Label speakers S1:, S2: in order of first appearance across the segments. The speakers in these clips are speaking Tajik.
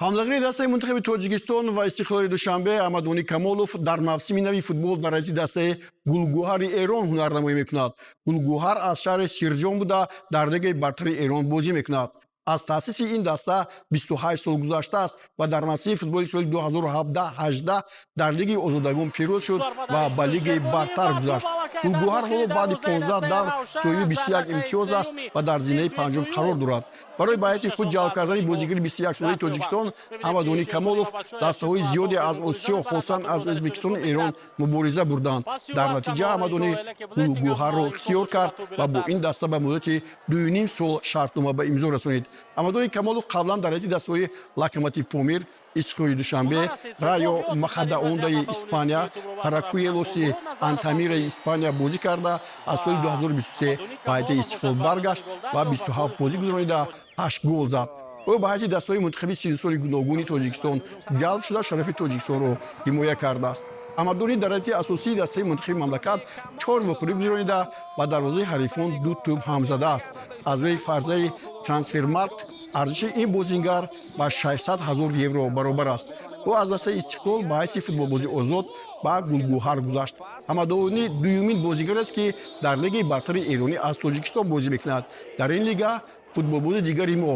S1: Ҳамзағири дастаи мунтахаби Тоҷикистон ва Истиқлоли Душанбе Аҳмаддони Камолов дар мавсими нави футбол дар ҳайати дастаи Гулгӯҳари Эрон ҳунарнамоӣ мекунад. Гулгӯҳар аз шаҳри Сирҷон буда, дар лигаи бартари Эрон бозӣ мекунад. Аз таъсиси ин даста 28 сол гузаштааст ва дар мавсими футболи соли 2017-18 дар Лигаи озодагон пирӯз шуд ва ба Лигаи бартар гузашт. Гулгӯҳар ҳоло баъди 15 давр соҳиби 21 имтиёз аст ва дар зинаи панҷум қарор дорад. Барои ба ҳайати худ ҷалб кардани бозигари 21-солаи Тоҷикистон Аҳмаддони Камолов дастаҳои зиёде аз Осиё, хусусан аз Ӯзбекистону Эрон, мубориза бурданд. Дар натиҷа Аҳмаддони Гулгӯҳарро ихтиёр кард ва бо ин даста ба муддати 2,5 сол шартнома ба имзо расонид. Аҳмаддони Камолов қаблан дар ҳайати дастаҳои Локомотив Помир, Истиқлоли Душанбе, Райо Махадаондаи Испания, Паракуелоси Антамираи Испания бозӣ карда, аз соли 2023 ба ҳайати Истиқлол баргашт ва 27 бозӣ гузаронида, 8 гол зад. Ӯ ба ҳайати дастаҳои мунтахаби синнусоли гуногуни Тоҷикистон ҷалб шуда, шарафи Тоҷикистонро ҳимоя кардааст. Аҳмаддонӣ дар ҳайати асосии дастаи мунтахаби мамлакат чор вохӯрӣ гузаронида, ба дарвозаи ҳарифон ду тӯб ҳам задааст. Аз рӯи фарзаи Трансфермаркт арзиши ин бозингар ба 600 ҳазор евро баробар аст. Ӯ аз дастаи Истиқлол ба ҳайси футболбози озод ба Гулгӯҳар гузашт. Аҳмаддонӣ дуюмин бозигар аст, ки дар Лигаи бартари эронӣ аз Тоҷикистон бозӣ мекунад. Дар ин лига футболбози дигари мо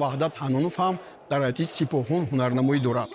S1: Ваҳдат Ҳаннонов ҳам дар ҳайати Сипоҳон ҳунарнамоӣ дорад.